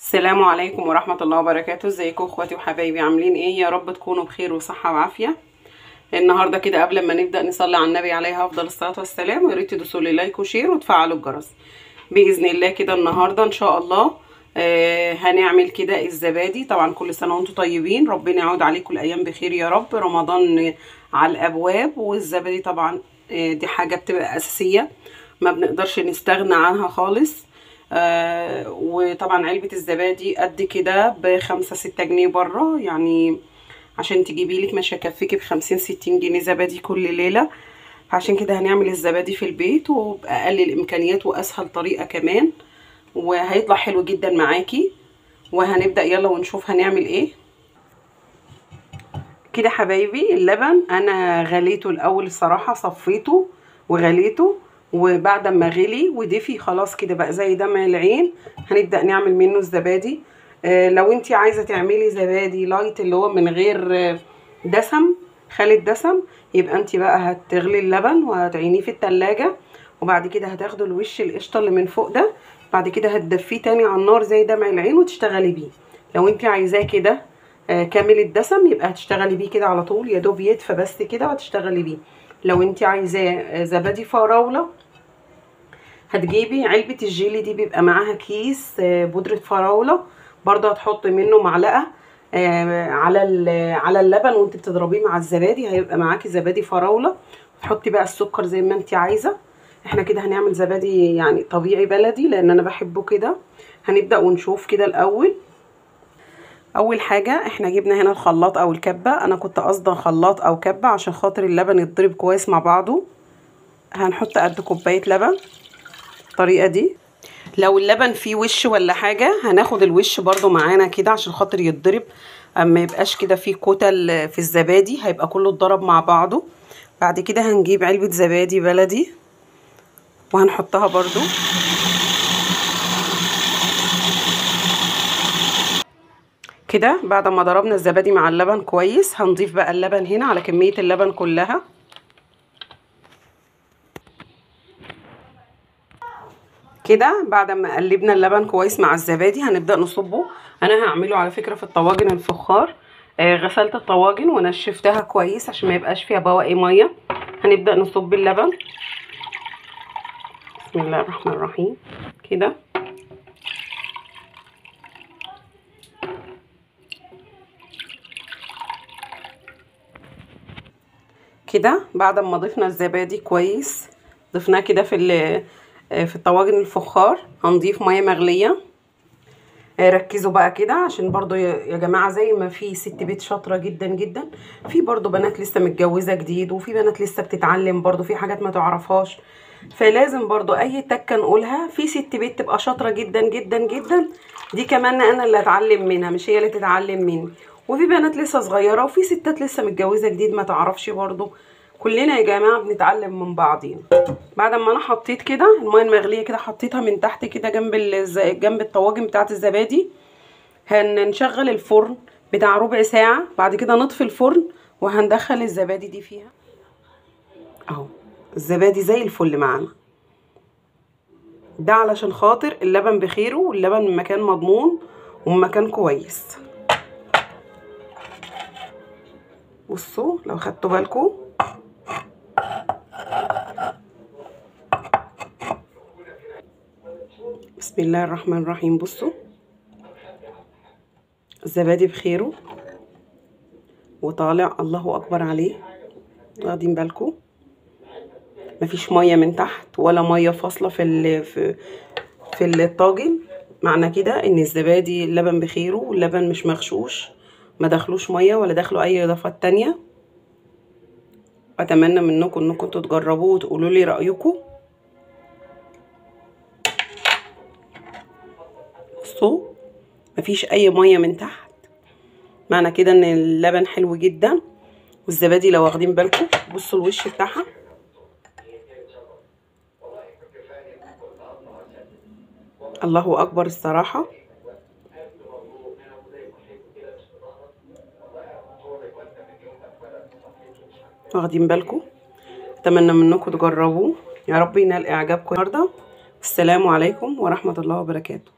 السلام عليكم ورحمة الله وبركاته. ازيكم اخواتي وحبايبي، عاملين ايه؟ يا رب تكونوا بخير وصحة وعافية. النهاردة كده قبل ما نبدأ نصلي على النبي عليه افضل الصلاة والسلام، ويا ريت تدوسوا لي like و share وتفعلوا الجرس بإذن الله. كده النهاردة ان شاء الله هنعمل كده الزبادي. طبعا كل سنة وانتم طيبين، ربنا يعود عليكم الايام بخير يا رب. رمضان على الابواب، والزبادي طبعا دي حاجة بتبقى اساسية ما بنقدرش نستغنى عنها خالص. وطبعا علبة الزبادي قد كده ب5-6 جنيه بره، يعني عشان تجيبي لك مش هيكفيكي ب50-60 جنيه زبادي كل ليلة. فعشان كده هنعمل الزبادي في البيت وبأقل الإمكانيات وأسهل طريقة كمان، وهيطلع حلو جدا معاكي. وهنبدأ يلا ونشوف هنعمل ايه. كده حبايبي اللبن انا غليته الأول الصراحة، صفيته وغليته، وبعد ما غلي ودفي خلاص كده بقى زي دمع العين هنبدأ نعمل منه الزبادي. لو انت عايزة تعملي زبادي light اللي هو من غير دسم، خالي الدسم، يبقى انت بقى هتغلي اللبن وهتعينيه في التلاجة، وبعد كده هتاخدوا الوش القشطة اللي من فوق ده، بعد كده هتدفيه تاني على النار زي دمع العين وتشتغلي بيه. لو انت عايزاه كده كامل الدسم يبقى هتشتغلي بيه كده على طول، يا دوب يدفى بس كده وهتشتغلي بيه. لو انت عايزاه زبادي فراولة هتجيبي علبة الجيلي دي، بيبقى معاها كيس بودرة فراولة، برضه هتحطي منه معلقة على اللبن وانت بتضربيه مع الزبادي، هيبقى معاكي زبادي فراولة. تحطي بقى السكر زي ما انت عايزة. احنا كده هنعمل زبادي يعني طبيعي بلدي لان انا بحبه كده. هنبدأ ونشوف كده الاول. اول حاجة احنا جبنا هنا الخلاط او الكبة، انا كنت قصده خلاط او كبة عشان خاطر اللبن يتضرب كويس مع بعضه. هنحط قد كوباية لبن الطريقة دي. لو اللبن فيه وش ولا حاجة هناخد الوش برضو معانا كده عشان خاطر يتضرب، اما يبقاش كده فيه كتل في الزبادي، هيبقى كله اتضرب مع بعضه. بعد كده هنجيب علبة زبادي بلدي وهنحطها برضو. كده بعد ما ضربنا الزبادي مع اللبن كويس هنضيف بقى اللبن هنا على كمية اللبن كلها. كده بعد ما قلبنا اللبن كويس مع الزبادي هنبدأ نصبه. انا هعمله على فكرة في الطواجن الفخار. غسلت الطواجن ونشفتها كويس عشان ما يبقاش فيها بواقي مية. هنبدأ نصب اللبن. بسم الله الرحمن الرحيم. كده كده بعد ما ضفنا الزبادي كويس، ضفناه كده في الطواجن الفخار، هنضيف مية مغليه. ركزوا بقى كده عشان برضو يا جماعة زي ما في ست بيت شاطرة جدا جدا، في برضو بنات لسه متجوزة جديد، وفي بنات لسه بتتعلم برضو، في حاجات ما تعرفهاش، فلازم برضو اي تكه نقولها. في ست بيت تبقى شاطرة جدا جدا جدا، دي كمان انا اللي اتعلم منها مش هي اللي تتعلم مني. وفي بنات لسه صغيرة، وفي ستات لسه متجوزة جديد ما تعرفش برضو. كلنا يا جماعة بنتعلم من بعضينا. بعد ما انا حطيت كده المية المغليه كده، حطيتها من تحت كده جنب الطواجن بتاعه الزبادي. هنشغل الفرن بتاع ربع ساعة، بعد كده نطفي الفرن وهندخل الزبادي دي فيها. اهو الزبادي زي الفل معانا ده، علشان خاطر اللبن بخيره، واللبن من مكان مضمون ومن مكان كويس. بصوا لو خدتوا بالكم بسم الله الرحمن الرحيم. بصوا الزبادي بخيره وطالع، الله اكبر عليه. واخدين بالكم مفيش مية من تحت ولا مية فاصلة في الطاجن. معنى كده ان الزبادي اللبن بخيره واللبن مش مغشوش، ما دخلوش مية ولا دخلوا اي اضافات تانية. اتمنى منكم انكم تجربوه وتقولوا لي رايكم. بصوا مفيش اي مية من تحت، معنى كده ان اللبن حلو جدا. والزبادي لو واخدين بالكم بصوا الوش بتاعها، الله اكبر الصراحة. واخدين بالكم. اتمنى منكم تجربوه، يا رب ينال اعجابكم النهارده. السلام عليكم ورحمة الله وبركاته.